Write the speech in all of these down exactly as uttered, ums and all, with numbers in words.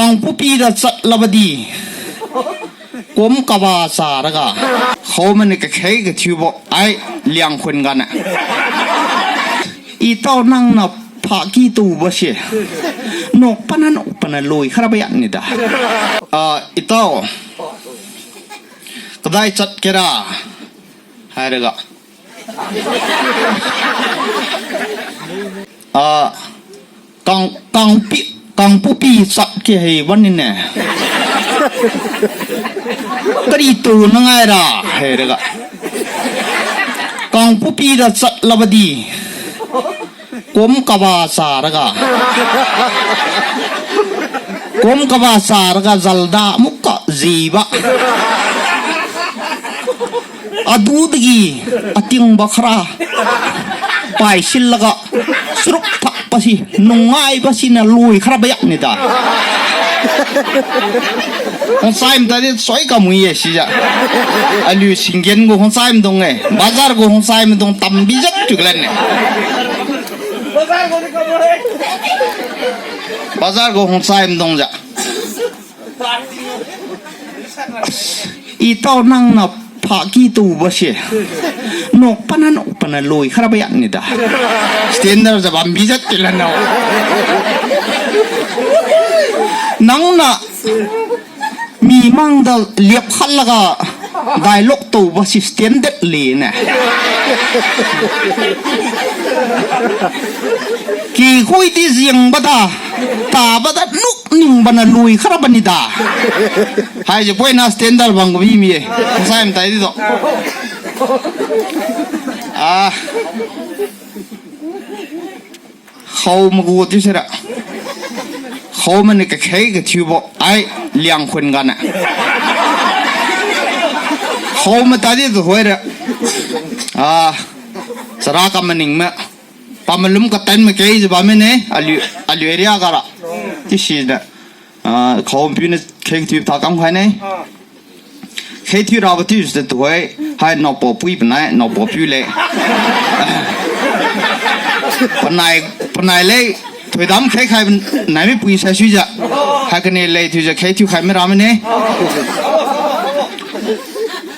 Kangpupi da chatlabadi, kum kaba charaga, khaomani kakhei kathiubo, ai, Liangkhun gane. Itao nangniu phaki tubo se. Nokpana nokpana lui kharaba yan nida. Ah, itao. Kadai chatkera. Hairaga. Ah, kang, kangpi, kangpupi chatke hai wanine. Kari tu nangaira, hairaga. Kangpupi da chatlabadi. Kum kaba charaga. Kum kaba charaga zalda mukka jiba. Adudagi atingba khara paisillaga, suruk thakpasi, nungaiba sina lui kharaba yan nida. Hongchai matadi soi kamui ye sijiu. Aliu singgen gu hongchai maidung e, bazar gu hongchai maidung tambi jat tu kalan ne. Bazar gu hongchai maidung jiu. Itao nangniu phaki tubo se. Nokpana nokpana lui kharaba yan nida. Standard jiu bambi jat tilan nao. Nangniu mi mangda liap khatlaga dialogue tubo se standard lene. Kikhuidi jengba da, taba da nukningba niu lui kharaba nida. Haiji poina standard bang kabi mi-e. Sai matai di do. Ah. Khao magu ti sira. Khao mani kakhei kathiubo. Ai, Liangkhun gane. Khao matadi tu hoira. Ah, chara ka maning ma. Pamalum katan makei jiu bammine, aliu, aliu area gara. Tisina, ah, khao piuniu kheng thiu ta kam khaine. Kheng thiu rabo tiu jiu tuhoi, hai naopa pui panai, naopa piu le. Panai, panai le, thoidam kheng khai nai mi pui sai suijiu. Hai kani le thiujiu kheng thiu khai mi ramine.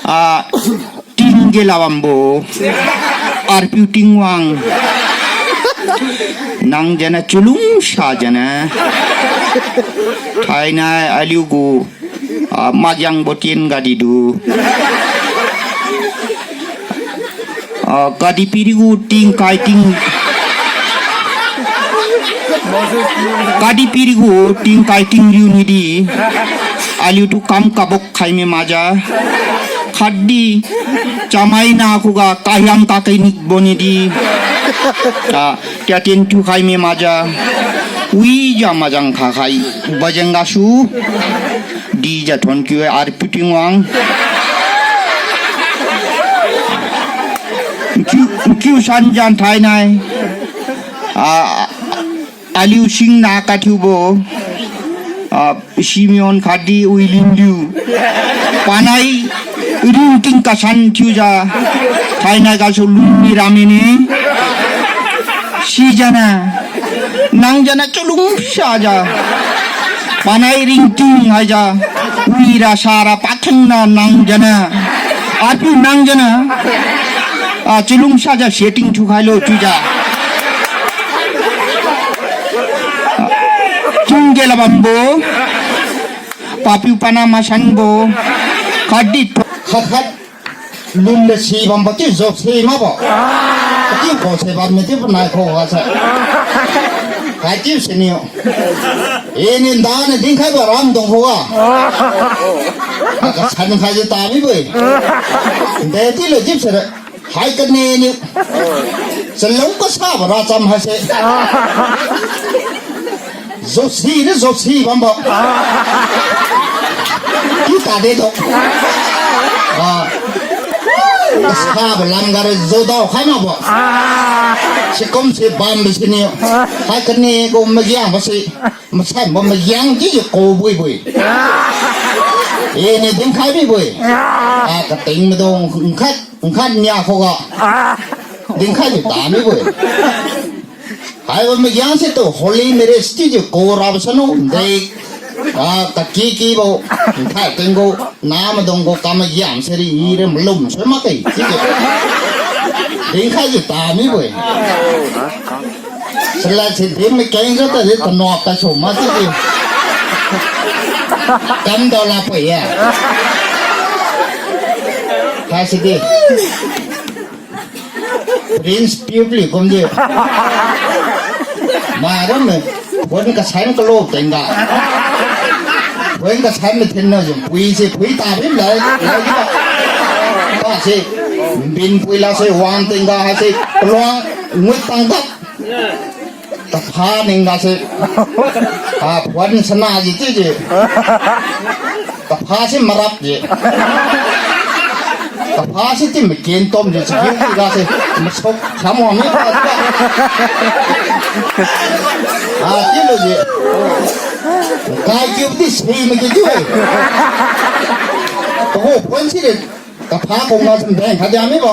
Ah, Tingge labambo, Arpiu Tingwang. Nang jana chulungsa jana. Thainai aliu gu, ah, magiangbo tin gadi du. Ah, kadihpiri gu tingkai ting. Kadihpiri gu tingkai tingriu nidi. Aliutu kam kabok khai mi maja. Khatdi, chamai na khuga kahiam kakai nikbo nidi. Ah, tiatin thiu khai mi maja. Wijiu majang kha khai. Bajeng gasu. Dijiu thon kiu-e Arpiu Tingwang. Kiu, kiu san jan thainai. Ah, aliu singna kathiubo, ah, Simeon khatdi William liu. Panai ringting kasan thiujiu. Thainai gasu lungmi ramine. Sijana. Nang jana chulungsa jiu. Panai ringting haijiu. Wira sara pathengna nang jana. Atu nang jana. Ah, chulungsa jiu setting thiu khailo chiujiu. Tingge labambo. Papiu pana masanbo. Khatdi. Khat khat. Lunle si bambo chiu job si makbo. Chiu kho se bammi chiu panai kho ga se. Hai chiu siniu. Ini ndani dinkhaibo ramdung khuga. Kasan khaijiu tamibo-e. Nde chiu le chiu sira. Hai kani niu. Chalung kasabo racham haise. Job si ni job si bambo. Chiu tade do. Ah. Kasabo lamga re jodao khai makbo. Sikum si bambo siniu. Hai kani gu magiangbo si. Masanbo magiang chiujiu kabuibo-e. Ini dinkhai mibo-e. Ah, kating maidung nkhat, nkhat nia khuga. Dinkhaijiu tamibo-e. Haibo magiang situ holy marriage chiujiu karabo sanu de. Ah, kaki kibo, nthai tinggu, namaidung gu kamagiam seri ira malum sui makge, chiujiu. Ringkhaijiu tamibo-e. Sila si din makeng jiu tadi tanok kasu ma chiujiu. Kamdao lak pui-e. Haisidi. Prince piu pli kumjiu. Mairam me, phone kasai kalo tingga. Phone kasai mathinna jiu, pui si pui tabi lai, lai jiu. Pasi, binpui lakse wang tingga haise, kaluang ngui tangga. Kapha ning gase. Ah, phone sana ji chiujiu. Kapha si marap ji. Kapha si ti maken tom ji, chagiu ti gase. Masuk samwang mi pa. Ah, chiulujiu. Kaikiu di si maki chiu-e. Pagu phone sidi. Kapha kumga sum beng khat diang mibo.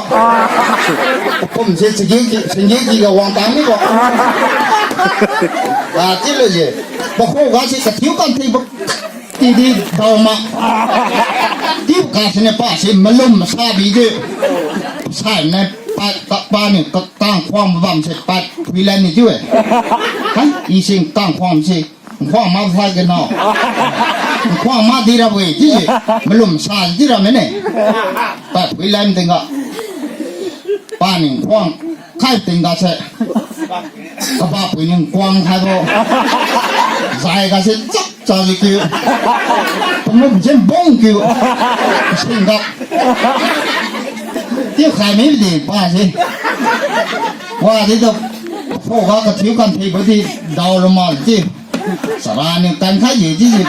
Pakum se chagiu ki, chagiu kiga wang tang mibo. Ah, chiulujiu. Pakhuga si kathiu kan thibo. Tidi daoma. Tiu kasine pasi malum masabi di. Saine pa, pa, pani ka, kangkhuang mabam se pa, phuilan ni chiu-e. Ha, ising kangkhuang se. Nkhuang ma phai kena. Nkhuang ma dirabo-e, chiujiu. Malum sa dira mine. Pa phuilan tingga. Pani nkhuang khai tingga se. Kabapui ni nkuang khaibo. Zai gase chap chajiu kiu. Pangum jen bong kiu. Singga. Tiu khai midi pasi. Wadi tu. Pakhuga kathiu kan thibo di daolu ma di. Sarani kan khai ye di.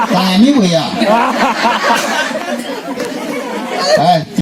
Tamibo ya.